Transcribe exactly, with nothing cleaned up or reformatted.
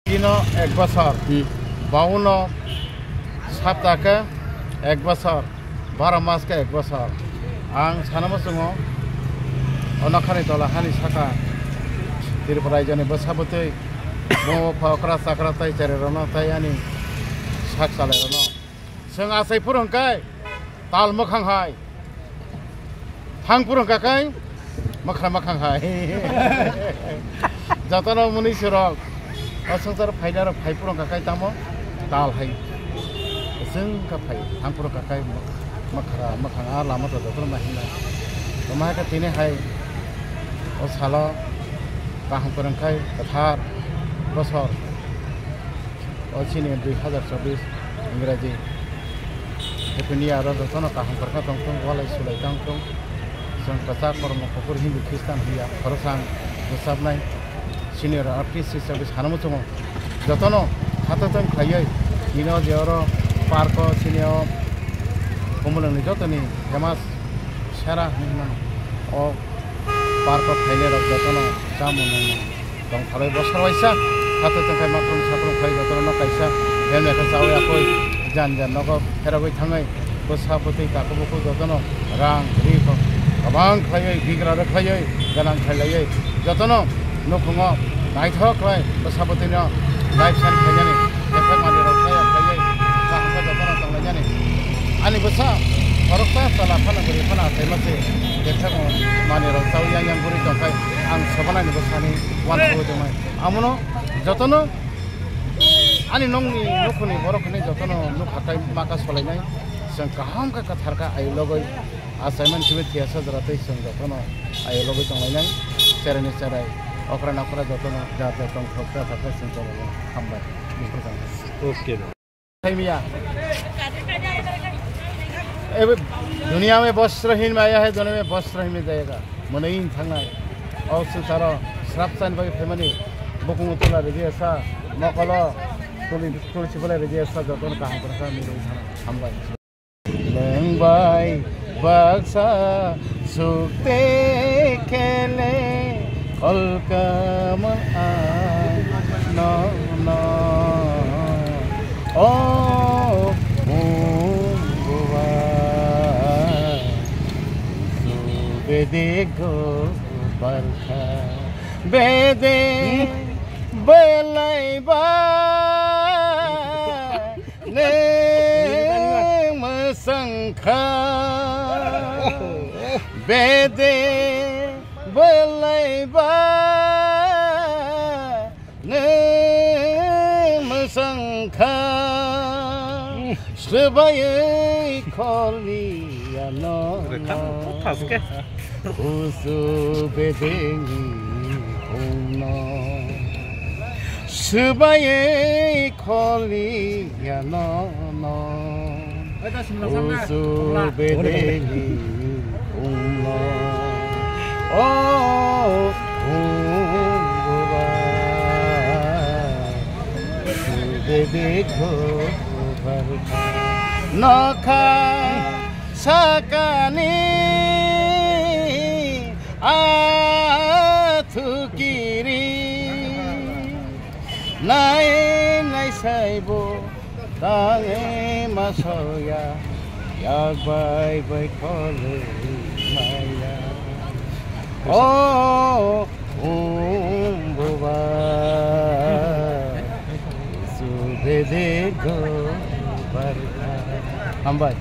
Tino ek bosor, hmm, bauno sapta khe ek bosor, baro mas khe ek bosor. Ang sana muchungo o nokhani tola hani saka Tripura raijoni bwsa bwtwi, buma bupha, okra chakra tai cherairokno tai ani sak chalairokno chwng achai phuru hwnkhe tal mwkhang hai. Thang phuru hwnkha khe mwkhra mwkhang hai. Jotono mwnwi surok o swngchar phainarok phai phuru hwnkha khe tamo tal hai. Chwng kha phai thang phuru hwnkha khe mwkhra mwkhang a lama to jotono ma himnai. Tamo hai khe tini hai o salo kaham kwrwng khai kwthar bosor. O chini dui hazar chobbish Ingraji Happy New Year o jotono kaham kwrwngkha tongthung, walai sulai tongthung. Chwng kwchak kormo kuphur Hindu Khristan hiya khoroksa ang rwchapnai senior artist hisabe sana muchungo. Jotono khatotong khaiwi tino je oro park o chini o Khumulwngni jotoni famous sera hinwi hwnmano. O park o phainairok jotono chamung nangno. Tongtharwi bosor waisa, hato tongthai makrung sakrung khlai jotono no kaisa, belma khe chawi akhoi, jan jan nogo pherogwi thangwi, bwsa bwtwi takhuk bukhuk jotono rang ri kho, kwbang khlaiwi, bigra rwkhlaiwi, gwnang khailaiwi, jotono nukhungo naithok khlai bwsa bwtwino live send khlainani, bebak manwirok khlaiya khlaiwi, kaham khe jotono tonglainani. Ani bwsa khoroksa chwla phano bwrwi phano achaima se, bebak manwirok chawi yang yang bwrwi tongkhai, ang sobanani bwsani uansugwi tongmai. Amono jotono ani nokni nukhungni borok hinwi jotono nukha khai maka solainai. Chwng kaham khe kwthar khe ayo logoi achaimani simi thiyasa jora tei chwng jotono ayo logoi tonglainai. Cherai ni cherai okra nokra jotono jar jar tongthok ta thok khe chwng tonglainai. Hambai. Okay. Thai miya. Ebe, duniya mein bosrohin maya hai, duniya mein bosrohin mein jayega. Mwnwi wng thangnai. O swngcharo srapsani bagwi phaimani bukung tula rwdi esa, mokolo tuli, tulsi bolai rwdi esa, jotono kaham kwrwngkha, mirwi thana. Hambai. Lengbai baksa sukte khele kolkam ang no no. O mungwa subede go barkha bede belai ba. Nwng mwsang kha bede belai ba, nwng mwsang kha swbaiwi kholi. Ano Rekha no thaske. Usu bedengni khungno swbaiwi kholi ano no. Usu bedengni khungno. O khungno. Usu bedengni khungno. Nokha sakani athukiri nai nai saibo tangwi masoya yak bai bai kholwi maya. O um buba subede go barkha. Hambai.